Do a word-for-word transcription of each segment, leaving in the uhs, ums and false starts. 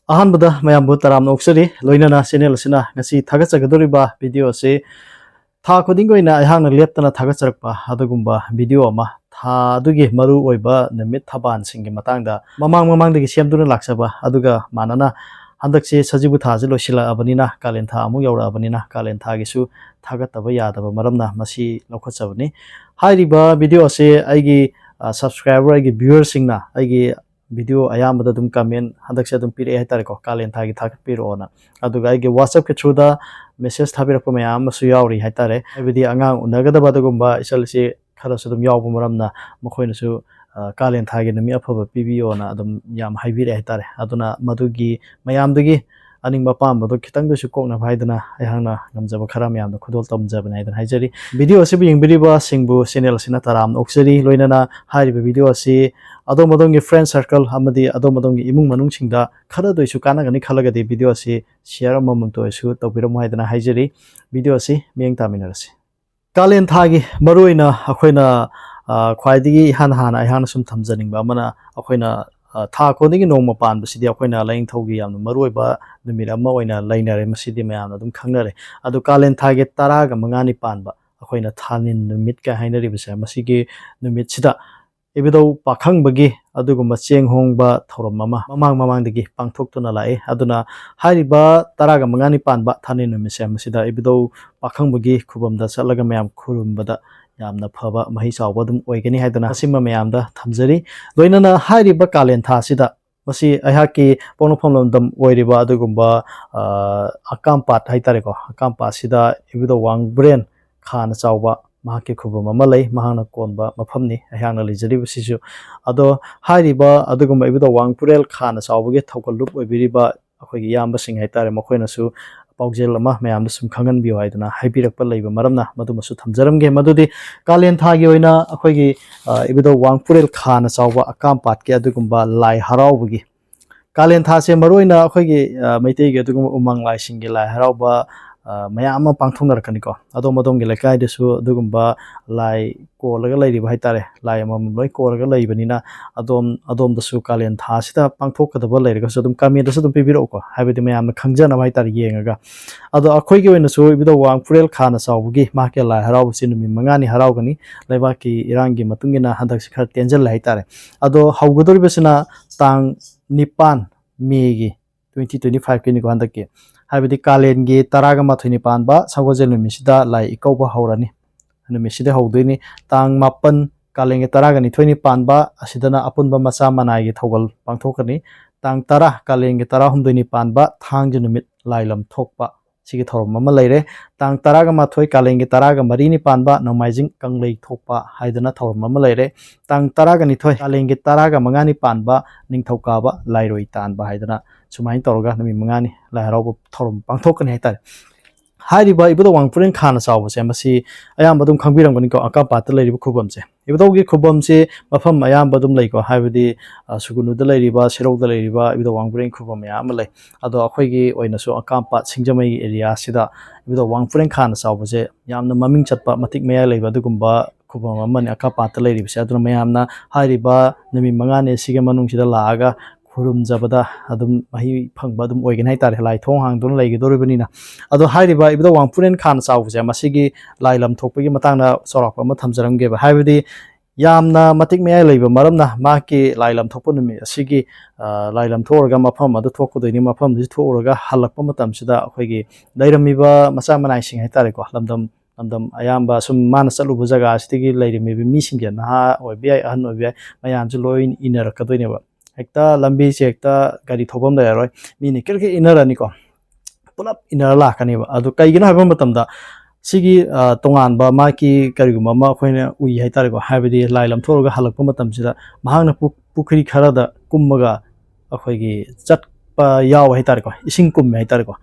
ꯑꯍꯥꯟꯕꯗ ꯃꯌꯥꯝꯕꯨ ꯇꯔꯥꯝꯅ ꯑꯣꯛꯆꯔꯤ꯫ ꯂꯣꯏꯅꯅ ꯆꯦꯅꯦꯜ ꯑꯁꯤꯅ ꯉꯁꯤ ꯊꯥꯒꯠꯆꯒꯗꯧꯔꯤꯕ ꯚꯤꯗꯤꯑꯣ ꯑꯁꯤ ꯊꯥ ꯈꯨꯗꯤꯡꯒꯤ ꯑꯣꯏꯅ ꯑꯩꯍꯥꯛꯅ ꯂꯦꯞꯇꯅ ꯊꯥꯒꯠꯆꯔꯛꯄ ꯑꯗꯨꯒꯨꯝꯕ ꯚꯤꯗꯤꯑꯣ ꯑꯃ, ꯊꯥ ꯑꯗꯨꯒꯤ ꯃꯔꯨ ꯑꯣꯏꯕ ꯅꯨꯃꯤꯠ ꯊꯕꯥꯟꯁꯤꯡꯒꯤ ꯃꯇꯥꯡꯗ ꯃꯃꯥꯡ ꯃꯃꯥꯡꯗꯒꯤ ꯁꯦꯝꯗꯨꯅ ꯂꯥꯛꯆꯕ, ꯑꯗꯨꯒ ꯃꯥꯟꯅꯅ ꯍꯟꯗꯛꯁꯦ ꯁꯖꯤꯕꯨ ꯊꯥꯁꯦ ꯂꯣꯏꯁꯤꯜꯂꯛꯑꯕꯅꯤꯅ, ꯀꯥꯂꯦꯟ ꯊꯥ ꯑꯃꯨꯛ ꯌꯧꯔꯛꯑꯕꯅꯤꯅ, ꯀꯥꯂꯦꯟ ꯊꯥꯒꯤꯁꯨ ꯊꯥꯒꯠꯇꯕ ꯌꯥꯗꯕ ꯃꯔꯝꯅ ꯃꯁꯤ ꯂꯧꯈꯠꯆꯕꯅꯤ꯫ ꯍꯥꯏꯔꯤꯕ ꯚꯤꯗꯤꯑꯣ ꯑꯁꯤ ꯑꯩꯒꯤ, ꯑ, subscriber, ꯑꯩꯒꯤ viewerꯁꯤꯡꯅ ꯑꯩꯒꯤ ꯚꯤꯗꯤꯑꯣ ꯑꯌꯥꯝꯕꯗ ꯑꯗꯨꯝ comment ꯍꯟꯗꯛꯁꯦ ꯑꯗꯨꯝ ꯄꯤꯔꯛꯑꯦ ꯍꯥꯏꯇꯥꯔꯦꯀꯣ, ꯀꯥꯂꯦꯟ ꯊꯥꯒꯤ ꯊꯥꯒꯠꯄꯤꯔꯛꯑꯣꯅ꯫ ꯑꯗꯨꯒ ꯑꯩꯒꯤ WhatsAppꯀꯤ throughꯗ message ꯊꯥꯕꯤꯔꯛꯄ ꯃꯌꯥꯝ ꯑꯃꯁꯨ ꯌꯥꯎꯔꯤ ꯍꯥꯏꯇꯥꯔꯦ꯫ ꯍꯥꯏꯕꯗꯤ ꯑꯉꯥꯡ ꯎꯅꯒꯗꯕ ꯑꯗꯨꯒꯨꯝꯕ ꯏꯆꯜ ꯏꯆꯦ ꯈꯔꯁꯨ ꯑꯗꯨꯝ ꯌꯥꯎꯕ ꯃꯔꯝꯅ ꯃꯈꯣꯏꯅꯁꯨ, ꯑ, ꯀꯥꯂꯦꯟ ꯊꯥꯒꯤ ꯅꯨꯃꯤꯠ ꯑꯐꯕ ꯄꯤꯕꯤꯌꯣꯅ ꯑꯗꯨꯝ ꯌꯥꯝ ꯍꯥꯏꯕꯤꯔꯛꯑꯦ ꯍꯥꯏꯇꯥꯔꯦ꯫ ꯑꯗꯨꯅ ꯃꯗꯨꯒꯤ ꯃꯌꯥꯝꯗꯨꯒꯤ ꯑꯅꯤꯡꯕ ꯑꯄꯥꯝꯕꯗꯣ ꯈꯤꯇꯪꯗꯁꯨ ꯀꯣꯛꯅꯕ ꯍꯥꯏꯗꯅ ꯑꯩꯍꯥꯛꯅ ꯉꯝꯖꯕ ꯈꯔ ꯃꯌꯥꯝꯗ ꯈꯨꯗꯣꯜ ꯇꯝꯖꯕꯅꯦ ꯍꯥꯏꯗꯅ ꯍꯥꯏꯖꯔꯤ꯫ ꯚꯤꯗꯤꯑꯣ ꯑꯁꯤꯕꯨ ꯌꯦꯡꯕꯤꯔꯤꯕꯁꯤꯡꯕꯨ ꯆꯦꯅꯦꯜ ꯑꯁꯤꯅ ꯇꯔꯥꯝꯅ ꯑꯣꯛꯆꯔꯤ꯫ ꯂꯣꯏꯅꯅ ꯍꯥꯏꯔꯤꯕ ꯚꯤꯗꯤꯑꯣ ꯑꯁꯤ ꯑꯗꯣꯝ ꯑꯗꯣꯝꯒꯤ friend circle ꯑꯃꯗꯤ ꯑꯗꯣꯝ ꯑꯗꯣꯝꯒꯤ ꯏꯃꯨꯡ ꯃꯅꯨꯡꯁꯤꯡꯗ ꯈꯔꯗ ꯑꯣꯏꯁꯨ ꯀꯥꯟꯅꯒꯅꯤ ꯈꯜꯂꯒꯗꯤ ꯚꯤꯗꯤꯑꯣ ꯑꯁꯤ share ꯑꯃꯃꯝꯇ ꯑꯣꯏꯁꯨ ꯇꯧꯕꯤꯔꯝꯃꯨ ꯍꯥꯏꯗꯅ ꯍꯥꯏꯖꯔꯤ꯫ ꯚꯤꯗꯤꯑꯣ ꯑꯁꯤ ꯃꯤꯠꯌꯦꯡ ꯇꯥꯃꯤꯟꯅꯔꯁꯤ꯫ ꯀꯥꯂꯦꯟ ꯊꯥꯒꯤ ꯃꯔꯨꯑꯣꯏꯅ ꯑꯩꯈꯣꯏꯅ, ꯑ, ꯈ꯭ꯋꯥꯏꯗꯒꯤ ꯏꯍꯥꯟ ꯍꯥꯟꯅ ꯑꯩꯍꯥꯛꯅ ꯁꯨꯝ ꯊꯝꯖꯅꯤꯡꯕ ꯑꯃꯅ, ꯑꯩꯈꯣꯏꯅ, ꯑ, ꯊꯥ ꯈꯨꯗꯤꯡꯒꯤ ꯅꯣꯡꯃ ꯄꯥꯟꯕꯁꯤꯗꯤ ꯑꯩꯈꯣꯏꯅ ꯂꯥꯏꯅꯤꯡꯊꯧꯒꯤ ꯌꯥꯝꯅ ꯃꯔꯨꯑꯣꯏꯕ ꯅꯨꯃꯤꯠ ꯑꯃ ꯑꯣꯏꯅ ꯂꯩꯅꯔꯦ, ꯃꯁꯤꯗꯤ ꯃꯌꯥꯝꯅ ꯑꯗꯨꯝ ꯈꯪꯅꯔꯦ꯫ ꯑꯗꯨ ꯀꯥꯂꯦꯟ ꯊꯥꯒꯤ ꯇꯔꯥꯒ ꯃꯉꯥꯅꯤ ꯄꯥꯟꯕ ꯑꯩꯈꯣꯏꯅ ꯊꯥꯅꯤꯟ ꯅꯨꯃꯤꯠꯀ ꯍꯥꯏꯅꯔꯤꯕꯁꯦ, ꯃꯁꯤꯒꯤ ꯅꯨꯃꯤꯠꯁꯤꯗ ꯏꯕꯨꯙꯧ ꯄꯥꯈꯪꯕꯒꯤ ꯑꯗꯨꯒꯨꯝꯕ ꯆꯦꯡ ꯍꯣꯡꯕ ꯊꯧꯔꯝ ꯑꯃ ꯃꯃꯥꯡ ꯃꯃꯥꯡꯗꯒꯤ ꯄꯥꯡꯊꯣꯛꯇꯨꯅ ꯂꯥꯛꯏ꯫ ꯑꯗꯨꯅ ꯍꯥꯏꯔꯤꯕ ꯇꯔꯥꯒ ꯃꯉꯥꯅꯤ ꯄꯥꯟꯕ ꯊꯥꯅꯤꯟ ꯅꯨꯃꯤꯠꯁꯦ, ꯃꯁꯤꯗ ꯏꯕꯨꯙꯧ ꯄꯥꯈꯪꯕꯒꯤ ꯈꯨꯕꯝꯗ ꯆꯠꯂꯒ ꯃꯌꯥꯝ ꯈꯨꯔꯨꯝꯕꯗ ꯌꯥꯝꯅ ꯐꯕ, ꯃꯍꯩ ꯆꯥꯎꯕ ꯑꯗꯨꯝ ꯑꯣꯏꯒꯅꯤ ꯍꯥꯏꯗꯅ ꯑꯁꯤꯃ ꯃꯌꯥꯝꯗ ꯊꯝꯖꯔꯤ꯫ ꯂꯣꯏꯅꯅ ꯍꯥꯏꯔꯤꯕ ꯀꯥꯂꯦꯟ ꯊꯥ ꯑꯁꯤꯗ ꯃꯁꯤ ꯑꯩꯍꯥꯛꯀꯤ ꯄꯣꯛꯅꯐꯝ ꯂꯝꯗꯝ ꯑꯣꯏꯔꯤꯕ ꯑꯗꯨꯒꯨꯝꯕ, ꯑ, ꯑꯀꯥꯝꯄꯥꯠ ꯍꯥꯏꯇꯥꯔꯦꯀꯣ, ꯑꯀꯥꯝꯄꯥꯠꯁꯤꯗ ꯏꯕꯨꯙꯧ ꯋꯥꯡꯕ꯭ꯔꯦꯟ ꯈꯥꯅ ꯆꯥꯎꯕ ꯃꯍꯥꯛꯀꯤ ꯈꯨꯕꯝ ꯑꯃ ꯂꯩ, ꯃꯍꯥꯛꯅ ꯀꯣꯟꯕ ꯃꯐꯝꯅꯤ ꯑꯩꯍꯥꯛꯅ ꯂꯩꯖꯔꯤꯕꯁꯤꯁꯨ꯫ ꯑꯗꯣ ꯍꯥꯏꯔꯤꯕ ꯑꯗꯨꯒꯨꯝꯕ ꯏꯕꯨꯙꯧ ꯋꯥꯡꯄꯨꯔꯦꯜ ꯈꯥꯅ ꯆꯥꯎꯕꯒꯤ ꯊꯧꯒꯜꯂꯨꯞ ꯑꯣꯏꯕꯤꯔꯤꯕ ꯑꯩꯈꯣꯏꯒꯤ ꯏꯌꯥꯝꯕꯁꯤꯡ ꯍꯥꯏꯇꯥꯔꯦ, ꯃꯈꯣꯏꯅꯁꯨ ꯄꯥꯎꯖꯦꯜ ꯑꯃ ꯃꯌꯥꯝꯗ ꯁꯨꯝ ꯈꯪꯍꯟꯕꯤꯌꯨ ꯍꯥꯏꯗꯅ ꯍꯥꯏꯕꯤꯔꯛꯄ ꯂꯩꯕ ꯃꯔꯝꯅ ꯃꯗꯨꯃꯁꯨ ꯊꯝꯖꯔꯝꯒꯦ꯫ ꯃꯗꯨꯗꯤ ꯀꯥꯂꯦꯟ ꯊꯥꯒꯤ ꯑꯣꯏꯅ ꯑꯩꯈꯣꯏꯒꯤ, ꯑ, ꯏꯕꯨꯙꯧ ꯋꯥꯡꯄꯨꯔꯦꯜ ꯈꯥꯅ ꯆꯥꯎꯕ ꯑꯀꯥꯝꯄꯥꯠꯀꯤ ꯑꯗꯨꯒꯨꯝꯕ ꯂꯥꯏ ꯍꯔꯥꯎꯕꯒꯤ, ꯀꯥꯂꯦꯟ ꯊꯥꯁꯦ ꯃꯔꯨꯑꯣꯏꯅ ꯑꯩꯈꯣꯏꯒꯤ, ꯑ, ꯃꯩꯇꯩꯒꯤ ꯑꯗꯨꯒꯨꯝꯕ ꯎꯃꯪ ꯂꯥꯏꯁꯤꯡꯒꯤ ꯂꯥꯏ ꯍꯔꯥꯎꯕ, ꯑ, ꯃꯌꯥꯝ ꯑꯃ ꯄꯥꯡꯊꯣꯛꯅꯔꯛꯀꯅꯤꯀꯣ꯫ ꯑꯗꯣꯝ ꯑꯗꯣꯝꯒꯤ ꯂꯩꯀꯥꯏꯗꯁꯨ ꯑꯗꯨꯒꯨꯝꯕ ꯂꯥꯏ ꯀꯣꯜꯂꯒ ꯂꯩꯔꯤꯕ ꯍꯥꯏꯇꯥꯔꯦ, ꯂꯥꯏ ꯑꯃꯃꯝ ꯂꯣꯏ ꯀꯣꯜꯂꯒ ꯂꯩꯕꯅꯤꯅ, ꯑꯗꯣꯝ ꯑꯗꯣꯝꯗꯁꯨ ꯀꯥꯂꯦꯟ ꯊꯥꯁꯤꯗ ꯄꯥꯡꯊꯣꯛꯀꯗꯕ ꯂꯩꯔꯒꯁꯨ ꯑꯗꯨꯝ comment ꯇꯁꯨ ꯑꯗꯨꯝ ꯄꯤꯕꯤꯔꯛꯎꯀꯣ, ꯍꯥꯏꯕꯗꯤ ꯃꯌꯥꯝꯅ ꯈꯪꯖꯅꯕ ꯍꯥꯏꯇꯥꯔꯦ ꯌꯦꯡꯉꯒ꯫ ꯑꯗꯣ ꯑꯩꯈꯣꯏꯒꯤ ꯑꯣꯏꯅꯁꯨ ꯏꯕꯨꯙꯧ ꯋꯥꯡꯄꯨꯔꯦꯜ ꯈꯥꯅ ꯆꯥꯎꯕꯒꯤ ꯃꯍꯥꯛꯀꯤ ꯂꯥꯏ ꯍꯔꯥꯎꯕꯁꯤ ꯅꯨꯃꯤꯠ ꯃꯉꯥꯅꯤ ꯍꯔꯥꯎꯒꯅꯤ꯫ ꯂꯩꯕꯥꯛꯀꯤ ꯏꯔꯥꯡꯒꯤ ꯃꯇꯨꯡ ꯏꯟꯅ ꯍꯟꯗꯛꯁꯤ ꯈꯔ ꯇꯦꯟꯖꯜꯂꯦ ꯍꯥꯏꯇꯥꯔꯦ꯫ ꯑꯗꯣ ꯍꯧꯒꯗꯧꯔꯤꯕꯁꯤꯅ ꯇꯥꯡ ꯅꯤꯄꯥꯟ ꯃꯦꯒꯤ twenty twenty five ꯀꯤꯅꯤꯀꯣ, ꯍꯟꯗꯛꯀꯤ, ꯍꯥꯏꯕꯗꯤ ꯀꯥꯂꯦꯟꯒꯤ ꯇꯔꯥꯒ ꯃꯥꯊꯣꯏꯅꯤ ꯄꯥꯟꯕ ꯁꯒꯣꯜꯁꯦꯜ ꯅꯨꯃꯤꯠꯁꯤꯗ ꯂꯥꯏ ꯏꯀꯧꯕ ꯍꯧꯔꯅꯤ꯫ ꯅꯨꯃꯤꯠꯁꯤꯗ ꯍꯧꯗꯣꯏꯅꯤ꯫ ꯇꯥꯡ ꯃꯥꯄꯟ, ꯀꯥꯂꯦꯟꯒꯤ ꯇꯔꯥꯒ ꯅꯤꯊꯣꯏꯅꯤ ꯄꯥꯟꯕ ꯑꯁꯤꯗꯅ ꯑꯄꯨꯟꯕ ꯃꯆꯥ ꯃꯅꯥꯏꯒꯤ ꯊꯧꯒꯜ ꯄꯥꯡꯊꯣꯛꯀꯅꯤ꯫ ꯇꯥꯡ ꯇꯔꯥ, ꯀꯥꯂꯦꯟꯒꯤ ꯇꯔꯥꯍꯨꯝꯗꯣꯏꯅꯤ ꯄꯥꯟꯕ ꯊꯥꯡꯖ ꯅꯨꯃꯤꯠ ꯂꯥꯏ ꯂꯝ ꯊꯣꯛꯄ, ꯁꯤꯒꯤ ꯊꯧꯔꯝ ꯑꯃ ꯂꯩꯔꯦ꯫ ꯇꯥꯡ ꯇꯔꯥꯒ ꯃꯥꯊꯣꯏ, ꯀꯥꯂꯦꯟꯒꯤ ꯇꯔꯥꯒ ꯃꯔꯤꯅꯤ ꯄꯥꯟꯕ ꯅꯣꯡꯃꯥꯏꯖꯤꯡ ꯀꯪꯂꯩ ꯊꯣꯛꯄ ꯍꯥꯏꯗꯅ ꯊꯧꯔꯝ ꯑꯃ ꯂꯩꯔꯦ꯫ ꯇꯥꯡ ꯇꯔꯥꯒ ꯅꯤꯊꯣꯏ, ꯀꯥꯂꯦꯟꯒꯤ ꯇꯔꯥꯒ ꯃꯉꯥꯅꯤ ꯄꯥꯟꯕ ꯅꯤꯡꯊꯧꯀꯥꯕ ꯂꯥꯏꯔꯣꯏ ꯇꯥꯟꯕ ꯍꯥꯏꯗꯅ ꯁꯨꯃꯥꯏꯅ ꯇꯧꯔꯒ ꯅꯨꯃꯤꯠ ꯃꯉꯥꯅꯤ ꯂꯥꯏ ꯍꯔꯥꯎꯕ ꯊꯧꯔꯝ ꯄꯥꯡꯊꯣꯛꯀꯅꯤ ꯍꯥꯏꯇꯥꯔꯦ꯫ ꯍꯥꯏꯔꯤꯕ ꯏꯕꯨꯙꯧ ꯋꯥꯡꯄꯨꯔꯦꯟ ꯈꯥꯅ ꯆꯥꯎꯕꯁꯦ, ꯃꯁꯤ ꯑꯌꯥꯝꯕ ꯑꯗꯨꯝ ꯈꯪꯕꯤꯔꯝꯒꯅꯤꯀꯣ, ꯑꯀꯥꯝꯄꯥꯠꯇ ꯂꯩꯔꯤꯕ ꯈꯨꯕꯝꯁꯦ꯫ ꯏꯕꯨꯙꯧꯒꯤ ꯈꯨꯕꯝꯁꯤ ꯃꯐꯝ ꯑꯌꯥꯝꯕ ꯑꯗꯨꯝ ꯂꯩꯀꯣ, ꯍꯥꯏꯕꯗꯤ, ꯑ, ꯁꯨꯒꯨꯅꯨꯗ ꯂꯩꯔꯤꯕ, ꯁꯦꯔꯧꯗ ꯂꯩꯔꯤꯕ ꯏꯕꯨꯙꯧ ꯋꯥꯡꯄꯨꯔꯦꯟ ꯈꯨꯕꯝ ꯃꯌꯥꯝ ꯑꯃ ꯂꯩ꯫ ꯑꯗꯣ ꯑꯩꯈꯣꯏꯒꯤ ꯑꯣꯏꯅꯁꯨ ꯑꯀꯥꯝꯄꯥꯠ ꯁꯤꯡꯖꯃꯩꯒꯤ area ꯁꯤꯗ ꯏꯕꯨꯙꯧ ꯋꯥꯡꯄꯨꯔꯦꯟ ꯈꯥꯅ ꯆꯥꯎꯕꯁꯦ ꯌꯥꯝꯅ ꯃꯃꯤꯡ ꯆꯠꯄ, ꯃꯇꯤꯛ ꯃꯌꯥꯏ ꯂꯩꯕ ꯑꯗꯨꯒꯨꯝꯕ ꯈꯨꯕꯝ ꯑꯃꯅꯤ ꯑꯀꯥꯝꯄꯥꯠꯇ ꯂꯩꯔꯤꯕꯁꯦ꯫ ꯑꯗꯨꯅ ꯃꯌꯥꯝꯅ ꯍꯥꯏꯔꯤꯕ ꯅꯨꯃꯤꯠ ꯃꯉꯥꯅꯤ ꯑꯁꯤꯒꯤ ꯃꯅꯨꯡꯁꯤꯗ ꯂꯥꯛꯑꯒ ꯈꯨꯔꯨꯝꯖꯕꯗ ꯑꯗꯨꯝ ꯃꯍꯩ ꯐꯪꯕ ꯑꯗꯨꯝ ꯑꯣꯏꯒꯅꯤ ꯍꯥꯏꯇꯥꯔꯦ, ꯂꯥꯏ ꯊꯣꯡ ꯍꯥꯡꯗꯨꯅ ꯂꯩꯒꯗꯧꯔꯤꯕꯅꯤꯅ꯫ ꯑꯗꯣ ꯍꯥꯏꯔꯤꯕ ꯏꯕꯨꯙꯧ ꯋꯥꯡꯄꯨꯔꯦꯟ ꯈꯥꯅ ꯆꯥꯎꯕꯁꯦ, ꯃꯁꯤꯒꯤ ꯂꯥꯏ ꯂꯝ ꯊꯣꯛꯄꯒꯤ ꯃꯇꯥꯡꯗ ꯆꯥꯎꯔꯥꯛꯄ ꯑꯃ ꯊꯝꯖꯔꯝꯒꯦꯕ꯫ ꯍꯥꯏꯕꯗꯤ ꯌꯥꯝꯅ ꯃꯇꯤꯛ ꯃꯌꯥꯏ ꯂꯩꯕ ꯃꯔꯝꯅ ꯃꯍꯥꯛꯀꯤ ꯂꯥꯏ ꯂꯝ ꯊꯣꯛꯄ ꯅꯨꯃꯤꯠ ꯑꯁꯤꯒꯤ, ꯑ, ꯂꯥꯏ ꯂꯝ ꯊꯣꯛꯎꯔꯒ ꯃꯐꯝ ꯑꯗꯨ ꯊꯣꯛꯀꯗꯣꯏꯅꯤ꯫ ꯃꯐꯝꯗꯨ ꯊꯣꯛꯎꯔꯒ ꯍꯜꯂꯛꯄ ꯃꯇꯝꯁꯤꯗ ꯑꯩꯈꯣꯏꯒꯤ ꯂꯩꯔꯝꯃꯤꯕ ꯃꯆꯥ ꯃꯅꯥꯏꯁꯤꯡ ꯍꯥꯏꯇꯥꯔꯦꯀꯣ, ꯂꯝꯗꯝ ꯂꯝꯗꯝ ꯑꯌꯥꯝꯕ ꯁꯨꯝ ꯃꯥꯅ ꯆꯠꯂꯨꯕ ꯖꯒꯥ ꯑꯁꯤꯗꯒꯤ ꯂꯩꯔꯝꯃꯤꯕ ꯃꯤꯁꯤꯡꯁꯦ, ꯅꯍꯥ ꯑꯣꯏꯕ ꯌꯥꯏ, ꯑꯍꯟ ꯑꯣꯏꯕ ꯌꯥꯏ, ꯃꯌꯥꯝꯁꯦ ꯂꯣꯏ ꯏꯟꯅꯔꯛꯀꯗꯣꯏꯅꯦꯕ꯫ ꯍꯦꯛꯇ ꯂꯝꯕꯤꯁꯦ ꯍꯦꯛꯇ ꯒꯥꯔꯤ ꯊꯧꯐꯝ ꯂꯩꯔꯔꯣꯏ, ꯃꯤꯅ ꯀ꯭ꯔꯤꯛ ꯀ꯭ꯔꯤꯛ ꯏꯟꯅꯔꯅꯤꯀꯣ, ꯄꯨꯂꯞ ꯏꯟꯅꯔ ꯂꯥꯛꯀꯅꯦꯕ꯫ ꯑꯗꯨ ꯀꯩꯒꯤꯅꯣ ꯍꯥꯏꯕ ꯃꯇꯝꯗ, ꯁꯤꯒꯤ, ꯑ, ꯇꯣꯉꯥꯟꯕ ꯃꯥꯒꯤ ꯀꯔꯤꯒꯨꯝꯕ ꯑꯃ ꯑꯩꯈꯣꯏꯅ ꯎꯏ ꯍꯥꯏꯇꯥꯔꯦꯀꯣ, ꯍꯥꯏꯕꯗꯤ ꯂꯥꯏ ꯂꯝꯊꯣꯛꯑꯒ ꯍꯜꯂꯛꯄ ꯃꯇꯝꯁꯤꯗ ꯃꯍꯥꯛꯅ ꯄꯨ-, ꯄꯨꯈ꯭ꯔꯤ ꯈꯔꯗ ꯀꯨꯝꯃꯒ ꯑꯩꯈꯣꯏꯒꯤ ꯆꯠꯄ ꯌꯥꯎꯋꯦ ꯍꯥꯏꯇꯥꯔꯦꯀꯣ, ꯏꯁꯤꯡ ꯀꯨꯝꯃꯦ ꯍꯥꯏꯇꯥꯔꯦꯀꯣ꯫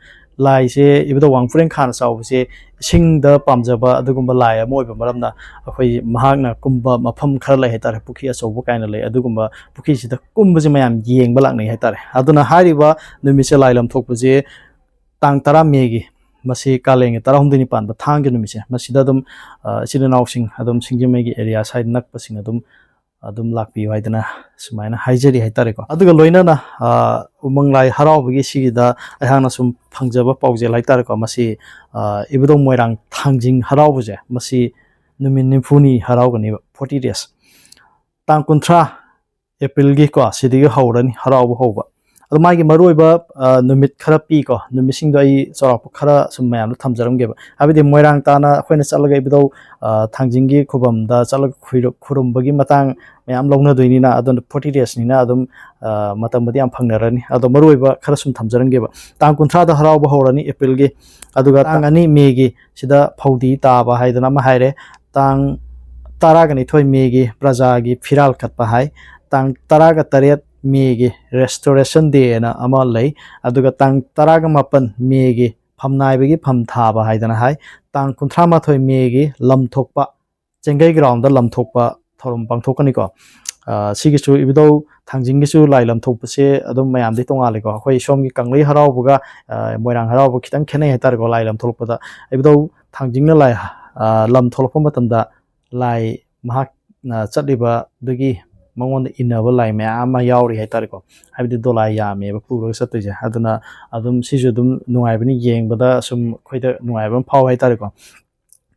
ꯂꯥꯏꯁꯦ, ꯏꯕꯨꯙꯧ ꯋꯥꯡꯄꯨꯔꯦꯟ ꯈꯥꯅ ꯆꯥꯎꯕꯁꯦ ꯏꯁꯤꯡꯗ ꯄꯥꯝꯖꯕ ꯑꯗꯨꯒꯨꯝꯕ ꯂꯥꯏ ꯑꯃ ꯑꯣꯏꯕ ꯃꯔꯝꯅ, ꯑꯩꯈꯣꯏ ꯃꯍꯥꯛꯅ ꯀꯨꯝꯕ ꯃꯐꯝ ꯈꯔ ꯂꯩ ꯍꯥꯏꯇꯥꯔꯦ, ꯄꯨꯈ꯭ꯔꯤ ꯑꯆꯧꯕ ꯀꯥꯏꯅ ꯂꯩ꯫ ꯑꯗꯨꯒꯨꯝꯕ ꯄꯨꯈ꯭ꯔꯤꯁꯤꯗ ꯀꯨꯝꯕꯁꯦ ꯃꯌꯥꯝ ꯌꯦꯡꯕ ꯂꯥꯛꯅꯩ ꯍꯥꯏꯇꯥꯔꯦ꯫ ꯑꯗꯨꯅ ꯍꯥꯏꯔꯤꯕ ꯅꯨꯃꯤꯠꯁꯦ, ꯂꯥꯏ ꯂꯝꯊꯣꯛꯄꯁꯦ ꯇꯥꯡ ꯇꯔꯥ ꯃꯦꯒꯤ ꯃꯁꯤ ꯀꯥꯂꯦꯟꯒꯤ ꯇꯔꯥꯍꯨꯝꯗꯣꯏꯅꯤ ꯄꯥꯟꯕ ꯊꯥꯡꯒꯤ ꯅꯨꯃꯤꯠꯁꯦ, ꯃꯁꯤꯗ ꯑꯗꯨꯝ, ꯑ, ꯏꯆꯤꯜ ꯏꯅꯥꯎꯁꯤꯡ ꯑꯗꯨꯝ ꯁꯤꯡꯖꯃꯩꯒꯤ ꯑꯦꯔꯤꯌꯥ ꯁ꯭ꯋꯥꯏꯗ ꯅꯛꯄꯁꯤꯡ ꯑꯗꯨꯝ, ꯑꯗꯨꯝ ꯂꯥꯛꯄꯤꯌꯨ ꯍꯥꯏꯗꯅ ꯁꯨꯃꯥꯏꯅ ꯍꯥꯏꯖꯔꯤ ꯍꯥꯏꯇꯥꯔꯦꯀꯣ꯫ ꯑꯗꯨꯒ ꯂꯣꯏꯅꯅ, ꯑ, ꯎꯃꯪ ꯂꯥꯏ ꯍꯔꯥꯎꯕꯒꯤ ꯁꯤꯒꯤꯗ ꯑꯩꯍꯥꯛꯅ ꯁꯨꯝ ꯐꯪꯖꯕ ꯄꯥꯎꯖꯦꯜ ꯍꯥꯏꯇꯥꯔꯦꯀꯣ, ꯃꯁꯤ, ꯑ, ꯏꯕꯨꯙꯧ ꯃꯣꯏꯔꯥꯡ ꯊꯥꯡꯖꯤꯡ ꯍꯔꯥꯎꯕꯁꯦ, ꯃꯁꯤ ꯅꯨꯃꯤꯠ ꯅꯤꯐꯨꯅꯤ ꯍꯔꯥꯎꯒꯅꯦꯕ, forty days꯫ ꯇꯥꯡ ꯀꯨꯟꯊ꯭ꯔꯥ ꯑꯦꯄ꯭ꯔꯤꯜꯒꯤ ꯀꯣ, ꯁꯤꯗꯒꯤ ꯍꯧꯔꯅꯤ ꯍꯔꯥꯎꯕ ꯍꯧꯕ꯫ ꯑꯗꯣ ꯃꯥꯒꯤ ꯃꯔꯨꯑꯣꯏꯕ, ꯑ, ꯅꯨꯃꯤꯠ ꯈꯔ ꯄꯤꯀꯣ, ꯅꯨꯃꯤꯠꯁꯤꯡꯗꯣ ꯑꯩ ꯆꯥꯎꯔꯥꯛꯄ ꯈꯔ ꯁꯨꯝ ꯃꯌꯥꯝꯗ ꯊꯝꯖꯔꯝꯒꯦꯕ꯫ ꯍꯥꯏꯕꯗꯤ ꯃꯣꯏꯔꯥꯡ ꯇꯥꯟꯅ ꯑꯩꯈꯣꯏꯅ ꯆꯠꯂꯒ ꯏꯕꯨꯙꯧ, ꯑ, ꯊꯥꯡꯖꯤꯡꯒꯤ ꯈꯨꯕꯝꯗ ꯆꯠꯂꯒ ꯈꯨꯔꯨ-, ꯈꯨꯔꯨꯝꯕꯒꯤ ꯃꯇꯥꯡ ꯃꯌꯥꯝ ꯂꯧꯅꯗꯣꯏꯅꯤꯅ, ꯑꯗꯨꯅ forty daysꯅꯤꯅ ꯑꯗꯨꯝ, ꯑ, ꯃꯇꯝꯕꯨꯗꯤ ꯌꯥꯝ ꯐꯪꯅꯔꯅꯤ꯫ ꯑꯗꯣ ꯃꯔꯨꯑꯣꯏꯕ ꯈꯔ ꯁꯨꯝ ꯊꯝꯖꯔꯝꯒꯦꯕ꯫ ꯇꯥꯡ ꯀꯨꯟꯊ꯭ꯔꯥꯗ ꯍꯔꯥꯎꯕ ꯍꯧꯔꯅꯤ ꯑꯦꯄ꯭ꯔꯤꯜꯒꯤ, ꯑꯗꯨꯒ ꯇꯥꯡ ꯑꯅꯤ ꯃꯦꯒꯤ ꯁꯤꯗ ꯐꯧꯗꯤ ꯇꯥꯕ ꯍꯥꯏꯗꯅ ꯑꯃ ꯍꯥꯏꯔꯦ꯫ ꯇꯥꯡ ꯇꯔꯥꯒ ꯅꯤꯊꯣꯏ ꯃꯦꯒꯤ ꯄ꯭ꯔꯖꯥꯒꯤ ꯐꯤꯔꯥꯜ ꯀꯠꯄ ꯍꯥꯏ꯫ ꯇꯥꯡ ꯇꯔꯥꯒ ꯇꯔꯦꯠ ꯃꯦꯒꯤ Restoration Dayꯅ ꯑꯃ ꯂꯩ꯫ ꯑꯗꯨꯒ ꯇꯥꯡ ꯇꯔꯥꯒ ꯃꯥꯄꯟ ꯃꯦꯒꯤ ꯐꯝꯅꯥꯏꯕꯒꯤ ꯐꯝ ꯊꯥꯕ ꯍꯥꯏꯗꯅ ꯍꯥꯏ꯫ ꯇꯥꯡ ꯀꯨꯟꯊ꯭ꯔꯥ ꯃꯥꯊꯣꯏ ꯃꯦꯒꯤ ꯂꯝꯊꯣꯛꯄ, ꯆꯦꯡꯒꯩ groundꯗ ꯂꯝꯊꯣꯛꯄ ꯊꯧꯔꯝ ꯄꯥꯡꯊꯣꯛꯀꯅꯤꯀꯣ꯫ ꯑ, ꯁꯤꯒꯤꯁꯨ ꯏꯕꯨꯙꯧ ꯊꯥꯡꯖꯤꯡꯒꯤꯁꯨ ꯂꯥꯏ ꯂꯝꯊꯣꯛꯄꯁꯦ ꯑꯗꯨꯝ ꯃꯌꯥꯝꯗꯤ ꯇꯣꯡꯉꯥꯜꯂꯦꯀꯣ꯫ ꯑꯩꯈꯣꯏ ꯁꯣꯝꯒꯤ ꯀꯪꯂꯩ ꯍꯔꯥꯎꯕꯒ, ꯑ, ꯃꯣꯏꯔꯥꯡ ꯍꯔꯥꯎꯕ ꯈꯤꯇꯪ ꯈꯦꯠꯅꯩ ꯍꯥꯏꯇꯥꯔꯦꯀꯣ꯫ ꯂꯥꯏ ꯂꯝꯊꯣꯛꯄꯗ ꯏꯕꯨꯙꯧ ꯊꯥꯡꯖꯤꯡꯅ ꯂꯥꯏ, ꯑ, ꯂꯝ ꯊꯣꯛꯂꯛꯄ ꯃꯇꯝꯗ ꯂꯥꯏ ꯃꯍꯥꯛꯅ ꯆꯠꯂꯤꯕꯗꯨꯒꯤ ꯃꯉꯣꯟꯗ ꯏꯟꯅꯕ ꯂꯥꯏ ꯃꯌꯥꯝ ꯑꯃ ꯌꯥꯎꯔꯤ ꯍꯥꯏꯇꯥꯔꯦꯀꯣ꯫ ꯍꯥꯏꯕꯗꯤ ꯗꯣꯂꯥꯏ ꯌꯥꯝꯃꯦꯕ ꯄꯨꯔꯒ ꯆꯠꯇꯣꯏꯁꯦ꯫ ꯑꯗꯨꯅ ꯑꯗꯨꯝ ꯁꯤꯁꯨ ꯑꯗꯨꯝ ꯅꯨꯡꯉꯥꯏꯕꯅꯤ ꯌꯦꯡꯕꯗ, ꯁꯨꯝ ꯑꯩꯈꯣꯏꯗ ꯅꯨꯡꯉꯥꯏꯕ ꯑꯃ ꯐꯥꯎꯋꯦ ꯍꯥꯏꯇꯥꯔꯦꯀꯣ꯫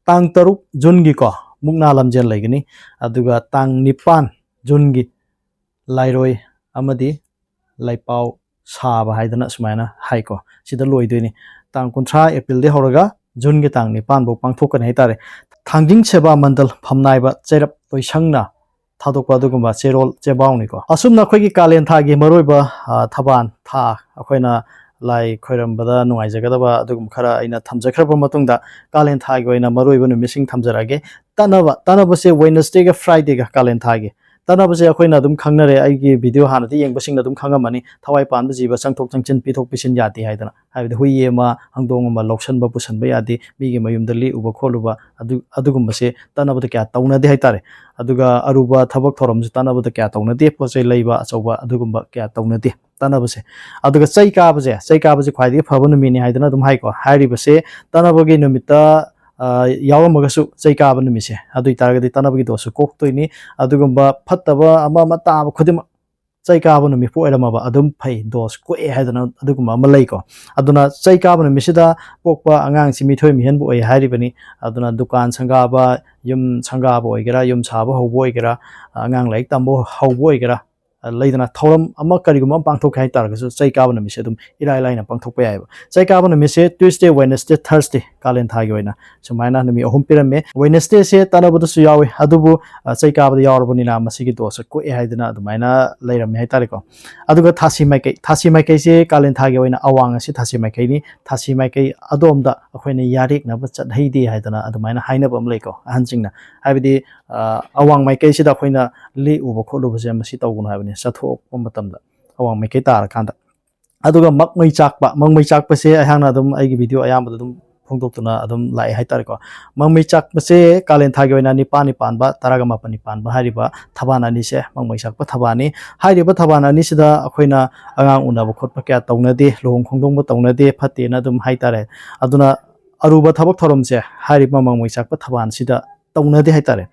ꯇꯥꯡ ꯇꯔꯨꯛ ꯖꯨꯟꯒꯤꯀꯣ, ꯃꯨꯛꯅꯥ ꯂꯝꯖꯦꯜ ꯂꯩꯒꯅꯤ꯫ ꯑꯗꯨꯒ ꯇꯥꯡ ꯅꯤꯄꯥꯟ ꯖꯨꯟꯒꯤ ꯂꯥꯏꯔꯣꯏ ꯑꯃꯗꯤ ꯂꯥꯏꯄꯥꯎ ꯁꯥꯕ ꯍꯥꯏꯗꯅ ꯁꯨꯃꯥꯏꯅ ꯍꯥꯏꯀꯣ꯫ ꯁꯤꯗ ꯂꯣꯏꯗꯣꯏꯅꯤ꯫ ꯇꯥꯡ ꯀꯨꯟꯊ꯭ꯔꯥ ꯑꯦꯄ꯭ꯔꯤꯜꯗꯒꯤ ꯍꯧꯔꯒ ꯖꯨꯟꯒꯤ ꯇꯥꯡ ꯅꯤꯄꯥꯟ ꯐꯥꯎ ꯄꯥꯡꯊꯣꯛꯀꯅꯤ ꯍꯥꯏꯇꯥꯔꯦ꯫ ꯊꯥꯡꯖꯤꯡ ꯁꯦꯕꯥ ꯃꯟꯗꯜ ꯐꯝꯅꯥꯏꯕ ꯆꯩꯔꯞ ꯂꯣꯏꯁꯪꯅ ꯊꯥꯗꯣꯛꯄ ꯑꯗꯨꯒꯨꯝꯕ ꯆꯦꯔꯣꯜ ꯆꯦꯕꯥꯎꯅꯤꯀꯣ꯫ ꯑꯁꯨꯝꯅ ꯑꯩꯈꯣꯏꯒꯤ ꯀꯥꯂꯦꯟ ꯊꯥꯒꯤ ꯃꯔꯨꯑꯣꯏꯕ, ꯑ, ꯊꯕꯥꯟ ꯊꯥ, ꯑꯩꯈꯣꯏꯅ ꯂꯥꯏ ꯈꯣꯏꯔꯝꯕꯗ ꯅꯨꯡꯉꯥꯏꯖꯒꯗꯕ ꯑꯗꯨꯒꯨꯝꯕ ꯈꯔ ꯑꯩꯅ ꯊꯝꯖꯈ꯭ꯔꯕ ꯃꯇꯨꯡꯗ, ꯀꯥꯂꯦꯟ ꯊꯥꯒꯤ ꯑꯣꯏꯅ ꯃꯔꯨꯑꯣꯏꯕ ꯅꯨꯃꯤꯠꯁꯤꯡ ꯊꯝꯖꯔꯛꯑꯒꯦ꯫ ꯇꯠꯅꯕ, ꯇꯠꯅꯕꯁꯦ Wednesdayꯒ Fridayꯒ ꯀꯥꯂꯦꯟ ꯊꯥꯒꯤ꯫ ꯇꯠꯅꯕꯁꯦ ꯑꯩꯈꯣꯏꯅ ꯑꯗꯨꯝ ꯈꯪꯅꯔꯦ, ꯑꯩꯒꯤ video ꯍꯥꯟꯅꯗꯤ ꯌꯦꯡꯕꯁꯤꯡꯅ ꯑꯗꯨꯝ ꯈꯪꯉꯝꯃꯅꯤ, ꯊꯋꯥꯏ ꯄꯥꯟꯕ ꯖꯤꯕ ꯆꯪꯊꯣꯛ ꯆꯪꯁꯤꯟ ꯄꯤꯊꯣꯛ ꯄꯤꯁꯤꯟ ꯌꯥꯗꯦ ꯍꯥꯏꯗꯅ꯫ ꯍꯥꯏꯕꯗꯤ ꯍꯨꯏ ꯑꯃ, ꯍꯪꯗꯣꯡ ꯑꯃ ꯂꯧꯁꯟꯕ ꯄꯨꯁꯟꯕ ꯌꯥꯗꯦ, ꯃꯤꯒꯤ ꯃꯌꯨꯝꯗ ꯂꯦꯛꯎꯕ ꯈꯣꯠꯂꯨꯕ, ꯑꯗꯨ, ꯑꯗꯨꯒꯨꯝꯕꯁꯦ ꯇꯠꯅꯕꯗ ꯀꯌꯥ ꯇꯧꯅꯗꯦ ꯍꯥꯏꯇꯥꯔꯦ꯫ ꯑꯗꯨꯒ ꯑꯔꯨꯕ ꯊꯕꯛ ꯊꯧꯔꯝꯁꯨ ꯇꯠꯅꯕꯗ ꯀꯌꯥ ꯇꯧꯅꯗꯦ, ꯄꯣꯠ ꯆꯩ ꯂꯩꯕ ꯑꯆꯧꯕ ꯑꯗꯨꯒꯨꯝꯕ ꯀꯌꯥ ꯇꯧꯅꯗꯦ꯫ ꯇꯅꯕꯁꯦ꯫ ꯑꯗꯨꯒ ꯆꯩ ꯀꯥꯕꯁꯦ, ꯆꯩ ꯀꯥꯕꯁꯦ ꯈ꯭ꯋꯥꯏꯗꯒꯤ ꯐꯕ ꯅꯨꯃꯤꯠꯅꯤ ꯍꯥꯏꯗꯅ ꯑꯗꯨꯝ ꯍꯥꯏꯀꯣ꯫ ꯍꯥꯏꯔꯤꯕꯁꯦ ꯇꯅꯕꯒꯤ ꯅꯨꯃꯤꯠꯇ, ꯑ, ꯌꯥꯎꯔꯝꯃꯒꯁꯨ ꯆꯩ ꯀꯥꯕ ꯅꯨꯃꯤꯠꯁꯦ, ꯑꯗꯨ ꯑꯣꯏꯇꯥꯔꯒꯗꯤ ꯇꯅꯕꯒꯤ ꯗꯣꯁꯁꯨ ꯀꯣꯛꯇꯣꯏꯅꯤ꯫ ꯑꯗꯨꯒꯨꯝꯕ ꯐꯠꯇꯕ ꯑꯃ ꯑꯃ ꯇꯥꯕ ꯈꯨꯗꯤꯡꯃꯛ ꯆꯩ ꯀꯥꯕ ꯅꯨꯃꯤꯠꯄꯨ ꯑꯣꯏꯔꯝꯃꯕ ꯑꯗꯨꯝ ꯐꯩ, ꯗꯣꯁ ꯀꯣꯛꯑꯦ ꯍꯥꯏꯗꯅ ꯑꯗꯨꯒꯨꯝꯕ ꯑꯃ ꯂꯩꯀꯣ꯫ ꯑꯗꯨꯅ ꯆꯩ ꯀꯥꯕ ꯅꯨꯃꯤꯠꯁꯤꯗ ꯄꯣꯛꯄ ꯑꯉꯥꯡꯁꯤ ꯃꯤꯊꯣꯏ ꯃꯤꯍꯦꯟꯕ ꯑꯣꯏ ꯍꯥꯏꯔꯤꯕꯅꯤ꯫ ꯑꯗꯨꯅ ꯗꯨꯀꯥꯟ ꯁꯪꯒꯥꯕ, ꯌꯨꯝ ꯁꯪꯒꯥꯕ ꯑꯣꯏꯒꯦꯔꯥ, ꯌꯨꯝ ꯁꯥꯕ ꯍꯧꯕ ꯑꯣꯏꯒꯦꯔꯥ, ꯑꯉꯥꯡ ꯂꯥꯏꯔꯤꯛ ꯇꯝꯕ ꯍꯧꯕ ꯑꯣꯏꯒꯦꯔꯥ, ꯂꯩꯗꯅ ꯊꯧꯔꯝ ꯑꯃ ꯀꯔꯤꯒꯨꯝꯕ ꯑꯃ ꯄꯥꯡꯊꯣꯛꯀꯦ ꯍꯥꯏꯇꯥꯔꯒꯁꯨ ꯆꯩ ꯀꯥꯕ ꯅꯨꯃꯤꯠꯁꯦ ꯑꯗꯨꯝ ꯏꯔꯥꯏ ꯂꯥꯏꯅ ꯄꯥꯡꯊꯣꯛꯄ ꯌꯥꯏꯑꯕ꯫ ꯆꯩ ꯀꯥꯕ ꯅꯨꯃꯤꯠꯁꯦ Tuesday, Wednesday, Thursday ꯀꯥꯂꯦꯟ ꯊꯥꯒꯤ ꯑꯣꯏꯅ ꯁꯨꯃꯥꯏꯅ ꯅꯨꯃꯤꯠ ꯑꯍꯨꯝ ꯄꯤꯔꯝꯃꯦ꯫ Wednesdayꯁꯦ ꯇꯅꯕꯗꯁꯨ ꯌꯥꯎꯏ, ꯑꯗꯨꯕꯨ, ꯑ, ꯆꯩ ꯀꯥꯕꯗ ꯌꯥꯎꯔꯕꯅꯤꯅ ꯃꯁꯤꯒꯤ ꯗꯣꯁꯁꯦ ꯀꯣꯛꯑꯦ ꯍꯥꯏꯗꯅ ꯑꯗꯨꯃꯥꯏꯅ ꯂꯩꯔꯝꯃꯦ ꯍꯥꯏꯇꯥꯔꯦꯀꯣ꯫ ꯑꯗꯨꯒ ꯊꯥꯁꯤ ꯃꯥꯏꯀꯩ, ꯊꯥꯁꯤ ꯃꯥꯏꯀꯩꯁꯦ ꯀꯥꯂꯦꯟ ꯊꯥꯒꯤ ꯑꯣꯏꯅ ꯑꯋꯥꯡ ꯑꯁꯤ ꯊꯥꯁꯤ ꯃꯥꯏꯀꯩꯅꯤ꯫ ꯊꯥꯁꯤ ꯃꯥꯏꯀꯩ ꯑꯗꯣꯝꯗ ꯑꯩꯈꯣꯏꯅ ꯌꯥꯔꯦꯛꯅꯕ ꯆꯠꯍꯩꯗꯦ ꯍꯥꯏꯗꯅ ꯑꯗꯨꯃꯥꯏꯅ ꯍꯥꯏꯅꯕ ꯑꯃ ꯂꯩꯀꯣ ꯑꯍꯟꯁꯤꯡꯅ꯫ ꯍꯥꯏꯕꯗꯤ, ꯑ, ꯑꯋꯥꯡ ꯃꯥꯏꯀꯩꯁꯤꯗ ꯑꯩꯈꯣꯏꯅ ꯂꯦꯛꯎꯕ ꯈꯣꯠꯂꯨꯕꯁꯦ ꯃꯁꯤ ꯇꯧꯒꯅꯨ ꯍꯥꯏꯕꯅꯤ꯫ ꯆꯠꯊꯣꯛꯄ ꯃꯇꯝꯗ ꯑꯋꯥꯡ ꯃꯥꯏꯀꯩ ꯇꯥꯔꯀꯥꯟꯗ꯫ ꯑꯗꯨꯒ ꯃꯛꯃꯩ ꯆꯥꯛꯄ, ꯃꯛꯃꯩ ꯆꯥꯛꯄꯁꯦ ꯑꯩꯍꯥꯛꯅ ꯑꯗꯨꯝ ꯑꯩꯒꯤ ꯚꯤꯗꯤꯑꯣ ꯑꯌꯥꯝꯕꯗ ꯑꯗꯨꯝ ꯐꯣꯡꯗꯣꯛꯇꯨꯅ ꯑꯗꯨꯝ ꯂꯥꯛꯑꯦ ꯍꯥꯏꯇꯥꯔꯦꯀꯣ꯫ ꯃꯛꯃꯩ ꯆꯥꯛꯄꯁꯦ ꯀꯥꯂꯦꯟ ꯊꯥꯒꯤ ꯑꯣꯏꯅ ꯅꯤꯄꯥꯜꯅꯤ ꯄꯥꯟꯕ, ꯇꯔꯥꯒ ꯃꯥꯄꯜꯅꯤ ꯄꯥꯟꯕ ꯍꯥꯏꯔꯤꯕ ꯊꯕꯥꯟ ꯑꯅꯤꯁꯦ ꯃꯛꯃꯩ ꯆꯥꯛꯄ ꯊꯕꯥꯟꯅꯤ꯫ ꯍꯥꯏꯔꯤꯕ ꯊꯕꯥꯟ ꯑꯅꯤꯁꯤꯗ ꯑꯩꯈꯣꯏꯅ ꯑꯉꯥꯡ ꯎꯅꯕ ꯈꯣꯠꯄ ꯀꯌꯥ ꯇꯧꯅꯗꯦ, ꯂꯨꯍꯣꯡ ꯈꯣꯡꯗꯣꯡꯕ ꯇꯧꯅꯗꯦ, ꯐꯠꯇꯦꯅ ꯑꯗꯨꯝ ꯍꯥꯏꯇꯥꯔꯦ꯫ ꯑꯗꯨꯅ ꯑꯔꯨꯕ ꯊꯕꯛ ꯊꯧꯔꯝꯁꯦ ꯍꯥꯏꯔꯤꯕ ꯃꯛꯃꯩ ꯆꯥꯛꯄ ꯊꯕꯥꯟꯁꯤꯗ ꯇꯧꯅꯗꯦ ꯍꯥꯏꯇꯥꯔꯦ꯫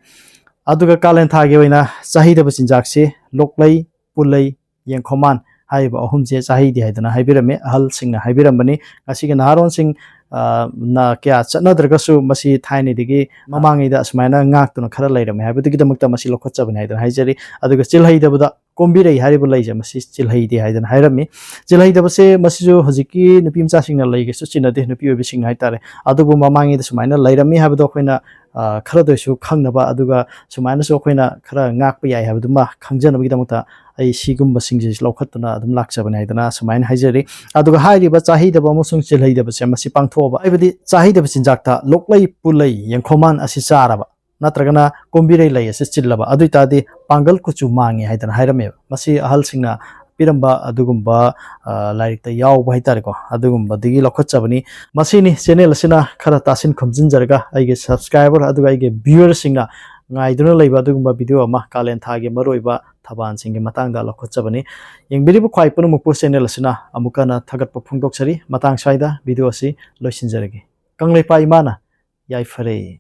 ꯑꯗꯨꯒ ꯀꯥꯂꯦꯟ ꯊꯥꯒꯤ ꯑꯣꯏꯅ ꯆꯥꯍꯩꯗꯕ ꯆꯤꯟꯖꯥꯛꯁꯤ ꯂꯣꯛꯂꯩ, ꯄꯨꯜꯂꯩ, ꯌꯦꯡꯈꯣꯃꯥꯟ ꯍꯥꯏꯔꯤꯕ ꯑꯍꯨꯝꯁꯦ ꯆꯥꯍꯩꯗꯦ ꯍꯥꯏꯗꯅ ꯍꯥꯏꯕꯤꯔꯝꯃꯤ, ꯑꯍꯜꯁꯤꯡꯅ ꯍꯥꯏꯕꯤꯔꯝꯕꯅꯤ꯫ ꯉꯁꯤꯒꯤ ꯅꯍꯥꯔꯣꯟꯁꯤꯡ, ꯑ, ꯅ ꯀꯌꯥ ꯆꯠꯅꯗ꯭ꯔꯒꯁꯨ ꯃꯁꯤ ꯊꯥꯏꯅꯗꯒꯤ ꯃꯃꯥꯡꯉꯩꯗ ꯑꯁꯨꯃꯥꯏꯅ ꯉꯥꯛꯇꯨꯅ ꯈꯔ ꯂꯩꯔꯝꯃꯦ ꯍꯥꯏꯕꯗꯨꯒꯤꯗꯃꯛꯇ ꯃꯁꯤ ꯂꯧꯈꯠꯆꯕꯅꯤ ꯍꯥꯏꯗꯅ ꯍꯥꯏꯖꯔꯤ꯫ ꯑꯗꯨꯒ ꯆꯤꯜꯍꯩꯗꯕꯗ ꯀꯣꯝꯕꯤꯔꯩ ꯍꯥꯏꯔꯤꯕ ꯂꯩꯁꯦ ꯃꯁꯤ ꯆꯤꯜꯍꯩꯗꯦ ꯍꯥꯏꯗꯅ ꯍꯥꯏꯔꯝꯃꯤ꯫ ꯆꯤꯜꯍꯩꯗꯕꯁꯦ ꯃꯁꯤꯁꯨ ꯍꯧꯖꯤꯛꯀꯤ ꯅꯨꯄꯤ ꯃꯆꯥꯁꯤꯡꯅ ꯂꯩꯒꯁꯨ ꯆꯤꯟꯅꯗꯦ, ꯅꯨꯄꯤ ꯑꯣꯏꯕꯤꯁꯤꯡꯅ ꯍꯥꯏꯇꯥꯔꯦ꯫ ꯑꯗꯨꯕꯨ ꯃꯃꯥꯡꯉꯩꯗ ꯁꯨꯃꯥꯏꯅ ꯂꯩꯔꯝꯃꯤ ꯍꯥꯏꯕꯗꯣ ꯑꯩꯈꯣꯏꯅ, ꯑ, ꯈꯔꯗ ꯑꯣꯏꯁꯨ ꯈꯪꯅꯕ, ꯑꯗꯨꯒ ꯁꯨꯃꯥꯏꯅꯁꯨ ꯑꯩꯈꯣꯏꯅ ꯈꯔ ꯉꯥꯛꯄ ꯌꯥꯏ ꯍꯥꯏꯕꯗꯨꯃ ꯈꯪꯖꯅꯕꯒꯤꯗꯃꯛꯇ ꯑꯩ ꯁꯤꯒꯨꯝꯕꯁꯤꯡꯁꯦ ꯂꯧꯈꯠꯇꯨꯅ ꯑꯗꯨꯝ ꯂꯥꯛꯆꯕꯅꯦ ꯍꯥꯏꯗꯅ ꯁꯨꯃꯥꯏꯅ ꯍꯥꯏꯖꯔꯤ꯫ ꯑꯗꯨꯒ ꯍꯥꯏꯔꯤꯕ ꯆꯥꯍꯩꯗꯕ ꯑꯃꯁꯨꯡ ꯆꯤꯜꯍꯩꯗꯕꯁꯦ ꯃꯁꯤ ꯄꯥꯡꯊꯣꯛꯑꯕ, ꯍꯥꯏꯕꯗꯤ ꯆꯥꯍꯩꯗꯕ ꯆꯤꯟꯖꯥꯛꯇ ꯂꯣꯛꯂꯩ, ꯄꯨꯜꯂꯩ, ꯌꯦꯡꯈꯣꯃꯥꯟ ꯑꯁꯤ ꯆꯥꯔꯕ ꯅꯠꯇ꯭ꯔꯒꯅ ꯀꯣꯝꯕꯤꯔꯩ ꯂꯩ ꯑꯁꯤ ꯆꯤꯜꯂꯕ, ꯑꯗꯨ ꯑꯣꯏꯇꯥꯔꯗꯤ ꯄꯥꯡꯒꯜ ꯀꯨꯆꯨ ꯃꯥꯡꯉꯤ ꯍꯥꯏꯗꯅ ꯍꯥꯏꯔꯝꯃꯦꯕ꯫ ꯃꯁꯤ ꯑꯍꯜꯁꯤꯡꯅ ꯄꯤꯔꯝꯕ ꯑꯗꯨꯒꯨꯝꯕ, ꯑ, ꯂꯥꯏꯔꯤꯛꯇ ꯌꯥꯎꯕ ꯍꯥꯏꯇꯥꯔꯦꯀꯣ, ꯑꯗꯨꯒꯨꯝꯕꯗꯒꯤ ꯂꯧꯈꯠꯆꯕꯅꯤ꯫ ꯃꯁꯤꯅꯤ ꯆꯦꯅꯦꯜ ꯑꯁꯤꯅ ꯈꯔ ꯇꯥꯁꯤꯟ ꯈꯣꯝꯖꯤꯟꯖꯔꯒ ꯑꯩꯒꯤ ꯁꯕꯁꯀ꯭ꯔꯥꯏꯕꯔ ꯑꯗꯨꯒ ꯑꯩꯒꯤ ꯚ꯭ꯌꯨꯋꯔꯁꯤꯡꯅ ꯉꯥꯏꯗꯨꯅ ꯂꯩꯕ ꯑꯗꯨꯒꯨꯝꯕ ꯚꯤꯗꯤꯑꯣ ꯑꯃ, ꯀꯥꯂꯦꯟ ꯊꯥꯒꯤ ꯃꯔꯨꯑꯣꯏꯕ ꯊꯕꯥꯜꯁꯤꯡꯒꯤ ꯃꯇꯥꯡꯗ ꯂꯧꯈꯠꯆꯕꯅꯤ꯫ ꯌꯦꯡꯕꯤꯔꯤꯕ ꯈ꯭ꯋꯥꯏ ꯄꯨꯝꯅꯃꯛꯄꯨ ꯆꯦꯅꯦꯜ ꯑꯁꯤꯅ ꯑꯃꯨꯛꯀ ꯍꯟꯅ ꯊꯥꯒꯠꯄ ꯐꯣꯡꯗꯣꯛꯆꯔꯤ꯫ ꯃꯇꯥꯡ ꯁ꯭ꯋꯥꯏꯗ ꯚꯤꯗꯤꯑꯣ ꯑꯁꯤ ꯂꯣꯏꯁꯤꯟꯖꯔꯒꯦ꯫ ꯀꯪꯂꯩꯄꯥꯛ ꯏꯃꯥꯅ ꯌꯥꯏꯐꯔꯦ꯫